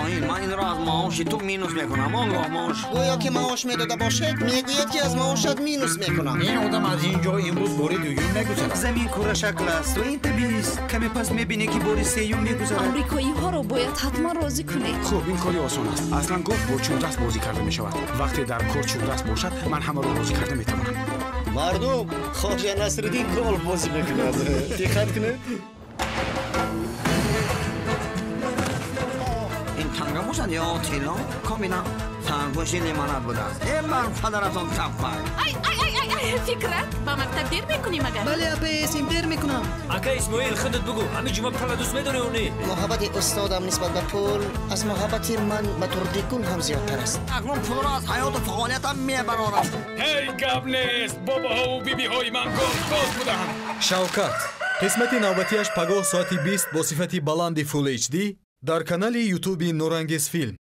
Хоин, ман инро аз маоши ту минус мекунам. Он гоҳ маош. Гӯё ки маош медода бошед, мегӯяд ки аз маошат минус мекунам. Ин одам аз ин ҷо имрӯз бори дуюм мегузарад. Замин курашакл аст ва ин табиист. Каме пас мебинӣ ки бори сеюм мегузарад. Амрикоиҳоро бояд ҳатман розӣ кунед. Хуб, ин кори осон аст. Аслан голф бо чӯбдаст бозӣ карда мешавад. Вақте дар кор чӯбдаст бошад, ман ҳамаро розӣ карда метавонам. Мардум, Хоҷа Насриддин голф бозӣ мекунад. Диққат кунед. Ин танга бошад ё тилло? Комина сангпӯши лимонад будааст. Э, бар падаратон таппак. Ай, ай, ай, ай, ай, Фикрат, ба мактаб дер мекунӣ магар? Бале, апаи Эсим, дер мекунам. Ака Исмоил, худат бугӯ, ҳамин ҷума пулро дӯст медорӣ ё не? Муҳаббати устодам нисбат ба пул аз муҳаббати ман ба Турдигул ҳам зиёдтар аст. Акнун пулро аз ҳаёту фаъолиятам мебарорам. Ҳей, гап нест, бобоҳову бибиҳои ман голфбоз буданд. Шавкат, қисмати навбатиаш пагоҳ соати 20 бо сифати баланди Full HD дар канали Ютуби Нурангез Филм.